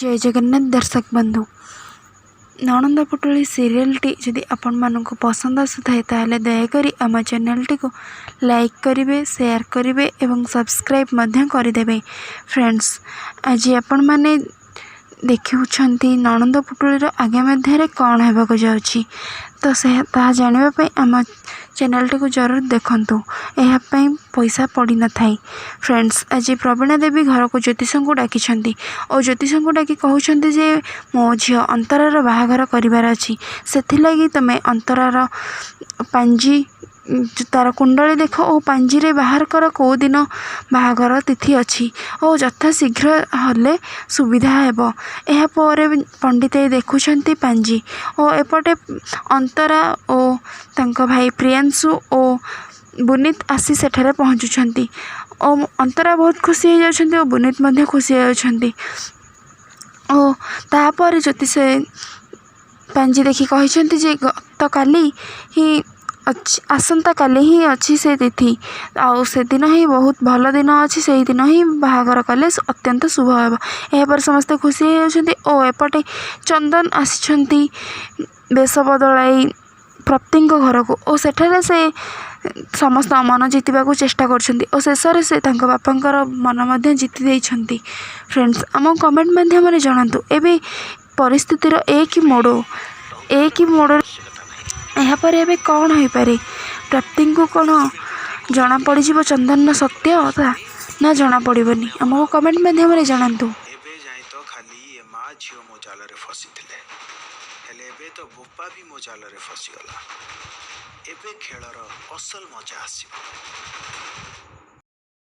ଜୟ ଜଗନ୍ନାଥ ଦର୍ଶକ ବନ୍ଧୁ, ନଣନ୍ଦ ପୁଟୁଳି ସିରିଏଲ୍ଟି ଯଦି ଆପଣମାନଙ୍କୁ ପସନ୍ଦ ଆସୁଥାଏ, ତାହେଲେ ଦୟାକରି ଆମ ଚ୍ୟାନେଲ୍ଟିକୁ ଲାଇକ୍ କରିବେ, ସେୟାର କରିବେ ଏବଂ ସବସ୍କ୍ରାଇବ୍ ମଧ୍ୟ କରିଦେବେ। ଫ୍ରେଣ୍ଡସ୍, ଆଜି ଆପଣମାନେ ଦେଖୁଛନ୍ତି ନଣନ୍ଦ ପୁଟୁଳିର ଆଗାମୀ ଅଧ୍ୟାୟରେ କ'ଣ ହେବାକୁ ଯାଉଛି, ତ ସେ ତାହା ଜାଣିବା ପାଇଁ ଆମ ଚ୍ୟାନେଲ୍ଟିକୁ ଜରୁର ଦେଖନ୍ତୁ। ଏହା ପାଇଁ ପଇସା ପଡ଼ିନଥାଏ। ଫ୍ରେଣ୍ଡସ୍, ଆଜି ପ୍ରବୀଣା ଦେବୀ ଘରକୁ ଜ୍ୟୋତିଷଙ୍କୁ ଡାକିଛନ୍ତି ଓ ଜ୍ୟୋତିଷଙ୍କୁ ଡାକି କହୁଛନ୍ତି ଯେ ମୋ ଝିଅ ଅନ୍ତରାର ବାହାଘର କରିବାର ଅଛି, ସେଥିଲାଗି ତୁମେ ଅନ୍ତରାର ପାଞ୍ଜି, ତା'ର କୁଣ୍ଡଳୀ ଦେଖ ଓ ପାଞ୍ଜିରେ ବାହାର କର କେଉଁ ଦିନ ବାହାଘର ତିଥି ଅଛି ଓ ଯଥା ଶୀଘ୍ର ହେଲେ ସୁବିଧା ହେବ। ଏହାପରେ ପଣ୍ଡିତେ ଦେଖୁଛନ୍ତି ପାଞ୍ଜି ଓ ଏପଟେ ଅନ୍ତରା ଓ ତାଙ୍କ ଭାଇ ପ୍ରିୟାଂଶୁ ଓ ବୁନିତ ଆସି ସେଠାରେ ପହଞ୍ଚୁଛନ୍ତି ଓ ଅନ୍ତରା ବହୁତ ଖୁସି ହେଇଯାଉଛନ୍ତି ଓ ବୁନିତ ମଧ୍ୟ ଖୁସି ହେଇଯାଉଛନ୍ତି। ଓ ତାପରେ ଜ୍ୟୋତିଷ ପାଞ୍ଜି ଦେଖି କହିଛନ୍ତି ଯେ ଗତକାଲି ହିଁ ଅଛି, ଆସନ୍ତାକାଲି ହିଁ ଅଛି ସେ ତିଥି, ଆଉ ସେଦିନ ହିଁ ବହୁତ ଭଲ ଦିନ ଅଛି, ସେଇଦିନ ହିଁ ବାହାଘର କଲେ ଅତ୍ୟନ୍ତ ଶୁଭ ହେବ। ଏହାପରେ ସମସ୍ତେ ଖୁସି ହେଇଯାଉଛନ୍ତି ଓ ଏପଟେ ଚନ୍ଦନ ଆସିଛନ୍ତି ବେଶ ବଦଳାଇ ପ୍ରାପ୍ତିଙ୍କ ଘରକୁ ଓ ସେଠାରେ ସେ ସମସ୍ତଙ୍କ ମନ ଜିତିବାକୁ ଚେଷ୍ଟା କରୁଛନ୍ତି ଓ ଶେଷରେ ସେ ତାଙ୍କ ବାପାଙ୍କର ମନ ମଧ୍ୟ ଜିତି ଦେଇଛନ୍ତି। ଫ୍ରେଣ୍ଡସ୍, ଆମକୁ କମେଣ୍ଟ ମାଧ୍ୟମରେ ଜଣାନ୍ତୁ ଏବେ ପରିସ୍ଥିତିର ଏ କି ମୋଡ଼, ଏ କି ମୋଡ଼, ଏହାପରେ ଏବେ କ'ଣ ହୋଇପାରେ? ପ୍ରାପ୍ତିଙ୍କୁ କ'ଣ ଜଣାପଡ଼ିଯିବ ଚନ୍ଦନର ସତ୍ୟତା ନା ଜଣାପଡ଼ିବନି? ଆମକୁ କମେଣ୍ଟ ମାଧ୍ୟମରେ ଜଣାନ୍ତୁ। ଏବେ ଯାଏଁ ତ ଖାଲି ଏ ମା ଝିଅ ମୋ ଜାଲରେ ଫସିଥିଲେ, ହେଲେ ଏବେ ତ ବୋପା ବି ମୋ ଜାଲରେ ଫସିଗଲା। ଏବେ ଖେଳର ଅସଲ ମଜା ଆସିବ।